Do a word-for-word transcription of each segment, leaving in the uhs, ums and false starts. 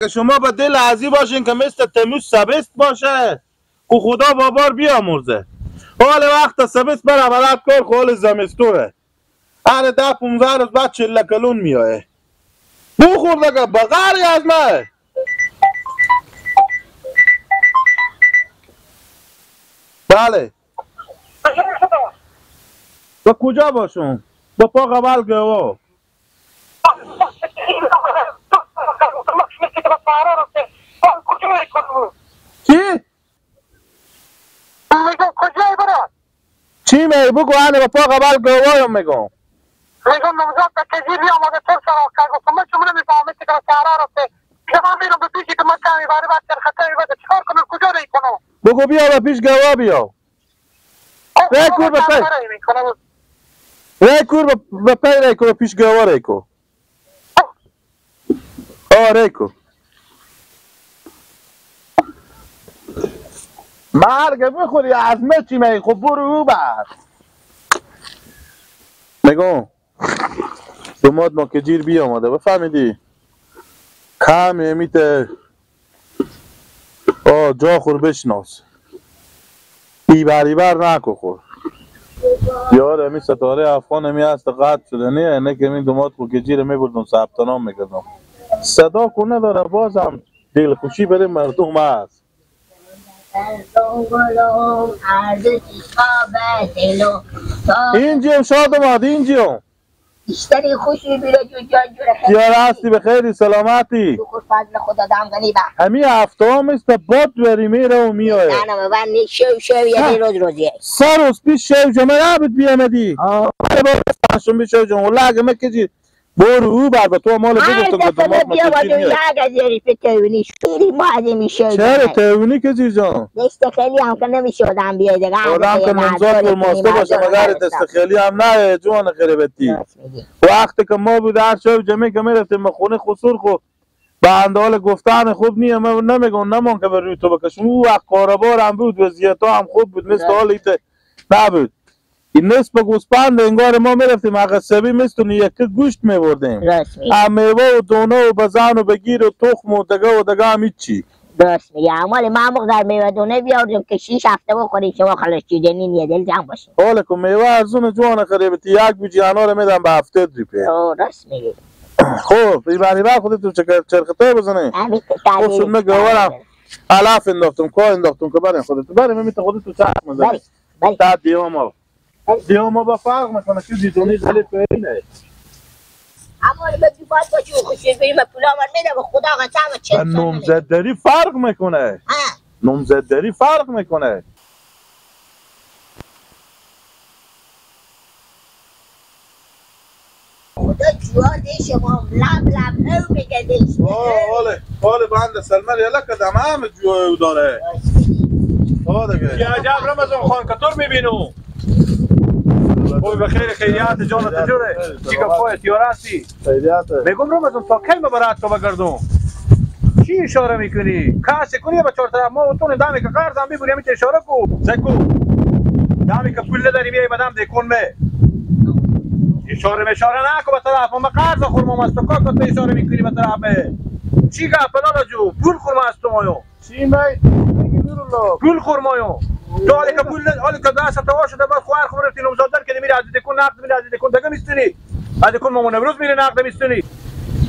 که شما به دل ازی باشین که مثل تموز سبست باشه، که خدا بابار بیامرزه. حال وقت سبست بر عملت کار خو حال زمستونه. هر ده پونزده روز بعد چله کلون میایه. بخور دگه، بغری از من. بله. و کجا باشون؟ با پا قبل گوا. چی؟ می‌گم کجایی برا؟ چی می‌گی؟ بگو، انه با پا قبل گوایم می‌گم. می‌گم نامزد به کجی بیامده، چهار سال که گفتم من چون نمی‌فهمم که سهرا رفته. دیگه من می‌رم به پیشی که من کمی باری بعد چرخته می‌بده. چیکار کنم؟ کجا ری کنم؟ بگو بیا به پیش گوا بیا. خب، ری خب، کور به پی. ری کور به، به پی ری کور، به پیش گوا ری کور. آره کو. مرگ بخوری از مه چی می‌گی؟ خب برو او بر. می‌گم دوماد ما که جیر بیامده، بفهمیدی؟ کم امیت آه، جا خور بشناس. ایبر ایبر نکو خور. یار، امی ستاره افغان امی هست قطع شده، نه؟ اینه که امی دوماد خو که جیر می‌بردم ثبت نام می‌کردم. صدا کو نداره، بازم دلخوشی برای مردم هست. اینجیم شاد آمد، اینجیم. بیشتری خوشی بیره جو جان جوره خیلی. یار هستی به خیری سلامتی. شکر فضل خدا دام غنی با. همی هفته هم است باد وری میره و میایه. نه، نه، بابا، نی شو، شو، یه ها. دی روز روزیه. سه روز پیش شو جمعه نبود بیامدی. آه. آره بابا، شم بی شو جمعه. والله اگه من کجی برو او بر به تو مال آی بگفتم که دست دوماد ما بیا با کجی دنیا میاد. اگه زیری پی تیونی شیری ما از این می‌شه چرا جمعه. تیونی کجی جان؟ دست خیلی هم که نمی‌شه آدم بیایه دیگه. آدم که نمزاد برماسته باشه، مگر دست خیلی هم نه، جوان خیربتی. راست می‌گی. وقتی که ما بود، هر شب جمعه که می‌رفتیم به خونه خسور خو، به اندال گفتن خوب نیه، من نمی‌گم، نمان که به روی تو بکشم. او وقت کاروبار هم بود، وضعیت ها هم خوب بود، مثل راست. حال ایت نبود. این نصف گوسپند انگار ما می‌رفتیم، اگه سبی مثل اون یکی گوشت می‌بردیم. راست می‌گی. اه، میوه و دونه و بزن و بگیر و تخم و دگه و دگه هم هیچی. درست میگه. اما ما مقدار میوه دونه بیاوردیم که شیش هفته بخوریم، شما خلاص چیزی نیه، دل جمع باشه. حالا که میوه ارزون جوان خریبتی، یک بوجی انار می‌دم به هفتاد روپیه. آه، راست میگی. خب، این بری بر خودتون چه کار، چرخ تو بزنه. همین خب، شد من گوارم. همین. علف انداختم، کاه انداختم که برین خودتون. برین، من می‌تونم خودتون چرخ بزنه. برین، برین. تا دیوم آب. دیگه ما با فرق می‌کنه که زیتونی خیلی فعله. اما به دوبار با چون خوشی بریم، پولا من می‌دم، به خدا قسم، چهل به سال نامزدداری فرق می‌کنه. ها. نامزدداری فرق می‌کنه. خدا جوار دیش ما لب لب نو می‌گه دیش. آه، آله، آله، بنده سلمر یلا کدم همه جوار او داره. آه، دیگه. یا عجب رمضان خان، که تو رو می‌بینم. خوبی بخیر، خیریت، جان تو جوره؟ چی گپ های تیار هستی؟ خیریت. می‌گم رمضان، تا کی من برات تو بگردم؟ چی اشاره می‌کنی؟ کسی کنی به چهار طرف ما و تو دمی که قرض هم ببری، همین اشاره کو. سکو. دمی که پول نداری، میای بدم دیکون مه. اشاره می‌شاره نکو به طرف ما، قرض خورمام از تو، کاکا تو اشاره می‌کنی به طرف مه. چی گپ لالا جو؟ پول خورما از تو مایو. چی می‌گی نورالله؟ پول خورمایو. تو حالی که پول نه، حالی که دست تو شده، بعد خواهر خور رفتی نامزد در کردی، می‌ری از دیکون نقد، می‌ری از دیکون دگه می‌ستونی. از دیکون ماما نوروز می‌ری نقد می‌ستونی.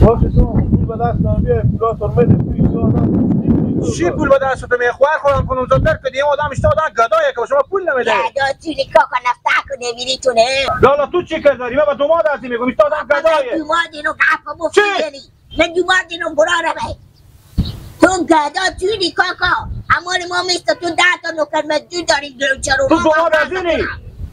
باشه، تو پول به دست نمی‌اری، پولا تو می‌ده، تو اینجا آدم چی می‌گی؟ چی پول به دست تو می‌اری؟ خواهر خورم کنم نامزد در کردی، یه آدم اشته آدم گدایه که به شما پول نمی‌ده. گدا چی کاکا نفته کنه می‌ری تو نه؟ لالا تو چی کار داری؟ من به دوماد ازی می‌گم، اشته آدم گدایه. دوماد اینو گپ مفتی چی؟ یعنی. من دوبار دینم برا رو به. تو گدا توری کاکا. اما ما مثل تو ده تا نوکر مزدور داریم، گلچر و تو ما دوماد با ازینی؟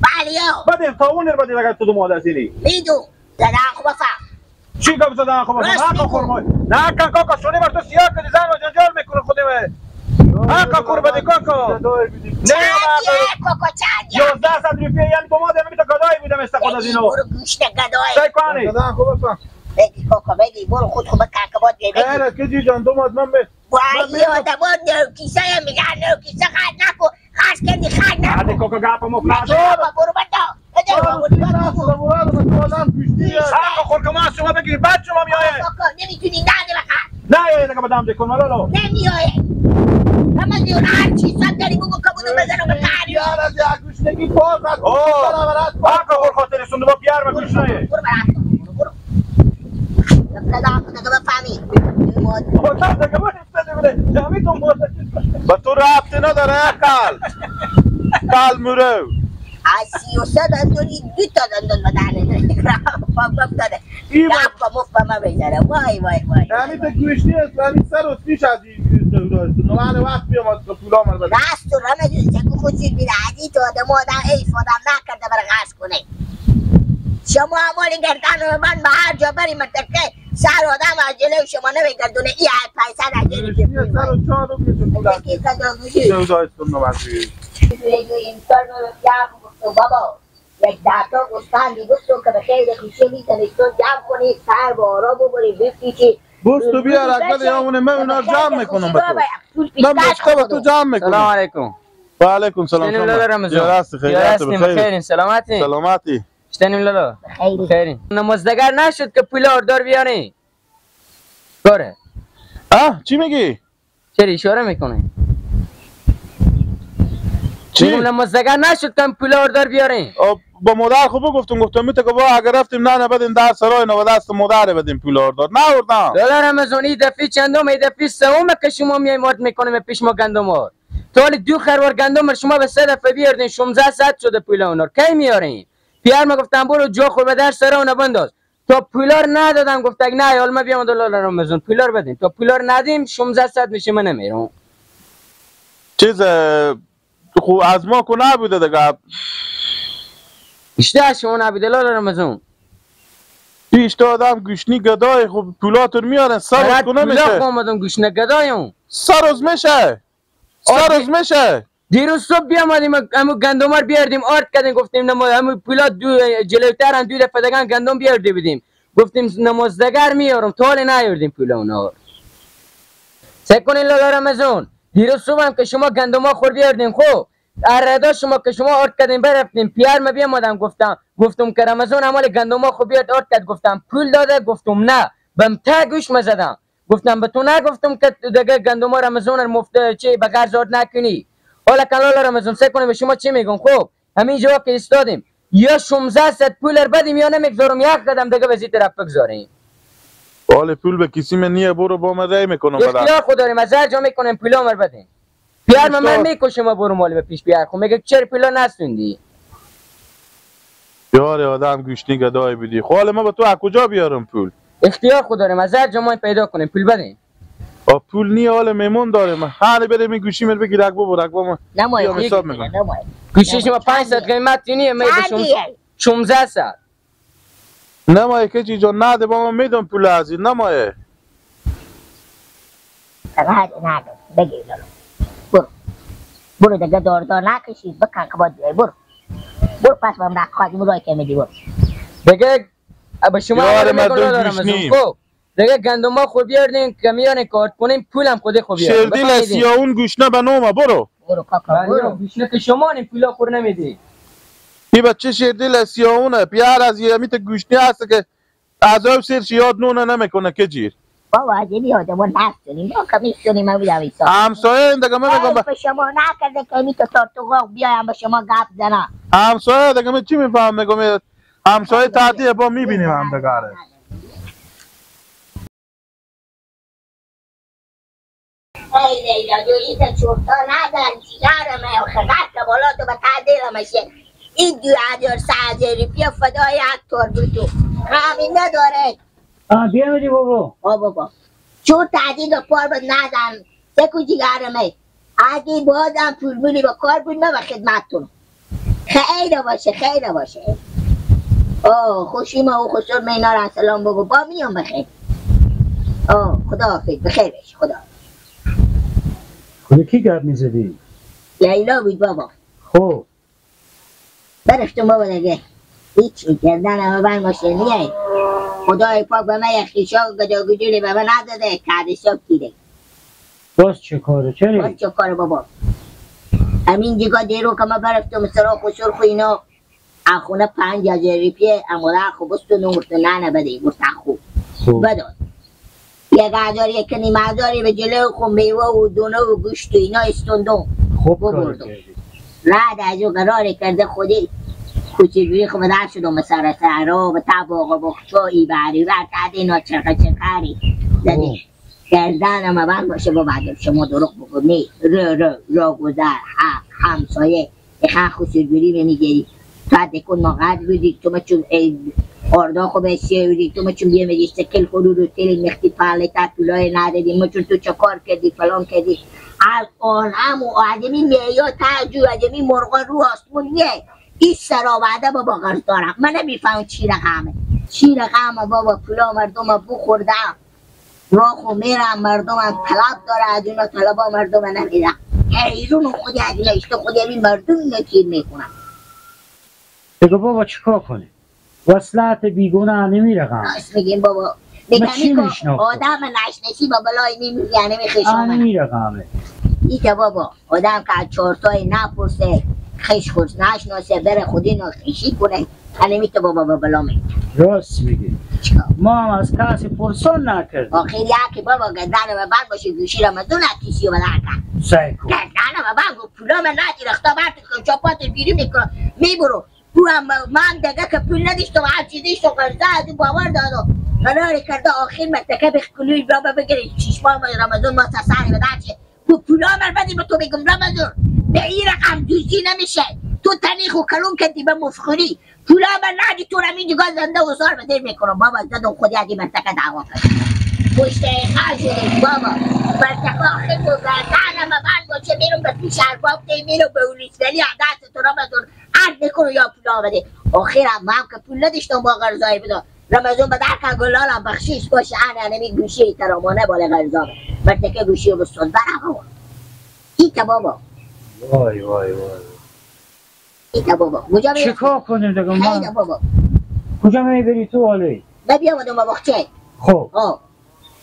بله یا. بده تا اون رو بده اگر تو دوماد ازینی. می‌دو. زدن خوب بفهم. چی گپ زدن خوب بفهم؟ راست حق می‌گو. خورمای. نه کن کاکا، شونی بر تو سیاه کردی، زن و جنجال می‌کنه خودی به. حق خور بده کاکا. نه، چندیه کاکا، چندیه؟ یازده صد روپیه، یعنی دوماد، یعنی تو گدایی بودم است خود از اینو. برو گوشت گدایی. سعی کنی. زدن خوب بفهم. بگی کاکا، بگی، برو خود خو بکن که باید بگی. خیره که جی جان، دوماد من به، وای، من به آدم ها نو کیسه یا می‌گن، نو کیسه خرج نکن. خرج کردی، خرج نکن. بعد کاکا گپ ما می‌گی خرج. بابا، برو بدا. بده آه، بابا، برو بدا. آه، آدم گوشتی. آه، خور که ما از شما بگیریم، بعد شما میایه. کاکا، نمی‌تونی نده بخر. نه، یه دگه بدم دکن، ولالو. نمی‌آیه. همه دیون هر چی سر داری بگو که بودو بزنم به تحریم. یار از یک گوشنگی پاک از آه. برابر است. آقا، خور خاطر سندو با پیار و گوش نه. برو برات. برو. دگه دگه بفهمی. آقا، دگه بفهمی. به تو ربطی نداره، اقل. اقل مرو. از سی و سه دندونی دو تا دندون به دهنه داره. بابا داره. ای با- گپ با مفت به ما بگذاره. وای، وای، وای. یعنی تو گوشتی است، یعنی سر و پیش از این گوشت داشت. نو هر وقت بیام از پولا مر بده. راست تو رمه جون، چه کو خوشی بیره عدی تو آدم آدم ای فادم نکرده بر غش کنه. شما همالی گردن و من به هر جا بری متکه سر آدم از جلوی شما نمیگردونه. ای هر پنجصد از جلوی که سر و چهار رو که تو پولا. که صدا گوشی. سودا است تو نمازی. این کار رو بیا بگو تو بابا. یک ده‌تا گوسفندی بستو که به خیر خوشی می‌تونی تو جمع کنی، سر بارا ببری، بفروشی. بستو بیار، اگه یه اونه من اونا رو جمع می‌کنم به تو. من بشته به تو جمع می‌کنم. سلام علیکم. و علیکم سلام. شنیم لالا رمضان. یا راست خیریت، یا راست بخیر. بخیرین، سلامتی؟ سلامتی. شنیم لالا. بخیرین. نمازدگر نشد که پول آردار بیاری. کاره. آه، چی میگی؟ چرا اشاره می‌کنی؟ چی؟ می‌گم نمازدگر نشد کم پول آردار بیارین. آه، با مادر خوب گفتم، گفتم می‌ته که با اگر رفتیم نه، نه بدیم در سرای، نه به دست مادر بدیم پول آردار. نه آوردم. لالا رمضان، ای دفعه چندم؟ ای دفعه سومه که شما میایم آرد می‌کنیم پیش ما گندم آرد. تا حالی دو خروار گندم شما به سه دفعه بیاردین، شانزده صد شده پول اونار. کی میارین؟ پیار ما گفتم برو جا خود به در سرای اونه بنداز. تا پولار ندادم، گفتک نه، حال ما بیام دلار رو مزون، پولار بدیم. تا پولار ندیم، شانزده صد می‌شه، من نمیرم. چیز، اه، خو از ما کو نبوده دگه. اشته شما نبوده، لالا رمضان. اشته آدم گوشنی گدای، خب پولاتون میارن، سر برات کو نمیشه. پولا خو آمدم، گوشنه گدایم. سر روز می‌شه. سر روز می‌شه. دیروز صبح بیامدیم، همو گندمار بیاردیم، آرد کردیم، گفتیم نما، همو پولات دو، جلوتر هم دو دفعه دگان گندم بیارده بودیم. گفتیم نمازدگر میارم، تا حال نیاردیم پول اونا. سه کنین لالا رمضان. دیروز صبح هم که شما گندما خور بیاردین، خو، اردا شما که شما آرد کردین برفتین، پیار ما بیامدم گفتم، گفتم که رمضان عمل گندما خو بیارد آرد کرد، گفتم پول داده، گفتم نه، بم ته گوش مزدم. گفتم به تو نگفتم که دگه گندما رمضان ار مفت چی به قرض آرد نکنی؟ حالا کلال رمضان سه کنه به شما چی میگم؟ خب، همین جا که ایستادیم، یا شانزده صد پول ار بدیم یا نمیگذارم یک قدم دگه به زی طرف بگذاریم. حال پول به کسی من نیه، برو با من رای می‌کنم بعد. اختیار خود داریم، از هر جا می‌کنیم پولا مر بدیم. پیار من، من می‌کشم و برو مالی به پیش بیار. خب میگه چرا پولا نستوندی؟ یار آدم گوشنی گدای بدی. خب حالا ما به تو از کجا بیارم پول؟ اختیار خود داریم، از هر جا ما پیدا کنیم پول بدیم. آ، پول نیه، حال میمون داریم. هانی بده می گوشی مر بگیر، اگه ببر، اگه ببر. نمایه، بیا حساب می‌کنم. نمایه. گوشی شما پنجصد قیمت نیه، می‌ده شما شانزده صد. نمایه که چی جان، نده با ما می‌دم پول ازی، نمایه. نده، نده، بگیر جان. برو. برو دیگه دار دار نکشی، بکن که باید بیای، برو. برو پس با هم رخت خواهدیم، رای که می‌دی، برو. دیگه به شما یار مردم گوش نی. خب. دیگه گندما خو بیاردین که میانه کار کنیم، پولم خودی خو بیاردین. شیردیل سیاهون گوشنه به نومه، برو. برو کاکا، برو. گوشنه که شما نیم پولا خور نمیدی. این بچه شیردیل سیاهونه، پیار از یه میت گوشنی هست که از او سرش یاد نونه نمی‌کنه که جیر. بابا، از این یاد ما نستونیم، ما کمی سونیم، ما بیدم ایسا. همسایه این دگه من می‌گم به شما نکرده که میتو تارتوغاق بیایم به شما گپ زنم. همسایه دگه من چی می‌فهم؟ می‌گم همسایه تعدیه با می‌بینیم هم دگره. ای لیلا جو، این تا چورتا ندن، جیگر من خدمت که بالا تو به تعدیل می‌شه. این دو هزار، سه هزار روپیه فدای یک تار بود تو. همین نداره. آه، بیا می‌ری بابا. آه بابا. چون تعدیل به پار بود ندن. سکو جیگر من. اگه بازم پول می‌ری به کار بود، من به خدمتتون. خیر باشه، خیر باشه. آه، خوشی ما و خسر مینا را سلام بگو. با میام بخیر. آه، خدا حافظ، بخیر بش، خدا حافظ. خدا کی گپ می‌زدی؟ لیلا بود بابا. خب. برفتم بابا دیگه. هیچ گردن همه بند باشه نیه. خدای پاک به من یک خیشاک گدا گدولی به من نداده، کردشاک دیده. باز چه کاره؟ چرا؟ باز چه کاره بابا؟ همین دیگه دیرو که من برفتم سراخ و سرخ و اینا، اخونه پنج هزار روپیه اموره خو بستو نمرتو ننه بده، گفت خو. خب. بداد. یک هزار، یک و نیم هزاری به جلو خو میوه و دونه و گوشت و اینا استوندم. خوب کار ببردم. کردی. رد از او قرار کرده خودی کوچه جوری خو بدر شدم به سر صحرا، به تا باغ و بخچا، ای بری بر کرده اینا چرخه چرخه ری زدی. اوه. گردن ما بند باشه با مردم شما دروغ بگو. نه، رو، رو، رو گذر، ه-، همسایه، اخه خو سرگوری می‌گیری. تو دکون ما قد بودی، تو ما چون، ای، آردا خو بسیاری بودی، تو ما چون بیه می‌گی شکل خو رو رو تیل میختی پهله تا طولای ندادی، ما چون تو چه کار کردی، فلان کردی. الان هم او آدمی می‌آید تا جو آدمی مرغا رو آسمون میه. این سر آورده با، با قرض دارم. من نمی‌فهمم چی رقمه. چی رقمه بابا، پولا مردم بخوردم. راه خو میرم، مردم هم طلب داره، از اونا طلبا مردم نمی‌دم. حیرون خودی از اینا اشته خودی همین مردم اینا گیر می‌کنم. بگو بابا چیکار کنی؟ وصلت بیگناه نمی‌رقم. راست می‌گیم بابا. من می‌گم چی این که می‌شناختم؟ آدم نشناسی با بلای نمی‌ری، یعنی می‌خیش آمد. نمی‌رقمه. این که بابا، آدم که از چهار تایی نپرسه، خیش خود نشناسه، بره خودی ناخیشی کنه، انه می‌ته بابا به بلا می‌کنه. راست می‌گی. ما هم از کسی پرسان نکردیم. آخر یکی بابا گردن و بند باشه، گوشی را مزون از کیسی و بدر کن. سعی کن. گردن و بند گو پولا من ندی رختا برد کن، چاپات بیری می‌کنم، می‌برو. او هم، من دیگه که پول نداشتم، هر چی داشتم قرضه از او باور دادم. قرار کرده آخر مرتکه بخکلوی بابا بگیری، چشما رمضان ما سر بدر چه. تو پولا مر بدی به تو بگم رمضان، به این رقم دوزی نمیشه. تو تنی خو کلون کردی به مفخوری. پولا مر ندی تو رو همین جگاه زنده و زار به دل می‌کنم. بابا زدم خودی از این مرتکه دعوا کرد. پشت خواهر شدی بابا. مرتکه آخر تو گردن همه بند باشه میرم به پیش ارباب دی میرم به اولیس ولی هم دست تو رمضان عرض می‌کنم یا پولا بده. آخر هم، هم که پول نداشتم با قرضای بدم. رمضان به درک گلال هم بخشش باشه، انه انمی گوشی ترامانه بالا غرضا به. مرتکه گوشی بستون برم بابا. ایتا بابا. وای، وای، وای. ایتا بابا. کجا می‌ری؟ چیکار کنیم دیگه ما؟ خیلی بابا. کجا می‌بری تو حالی؟ من بیام دو بابا چه؟ خب. آه.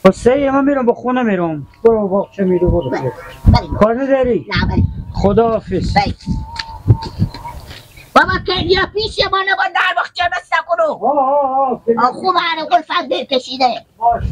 خب سعی من می‌رم به خونه می‌رم. برو باغچه می‌رو برو. بله. بله. کار نداری؟ نه، بله. خداحافظ. بله. بابا که یا پیش ما نبا در باغچه بس نکنو. آه، آه، آه، که آه، خوب هر گل فقر دل کشیده. باشه.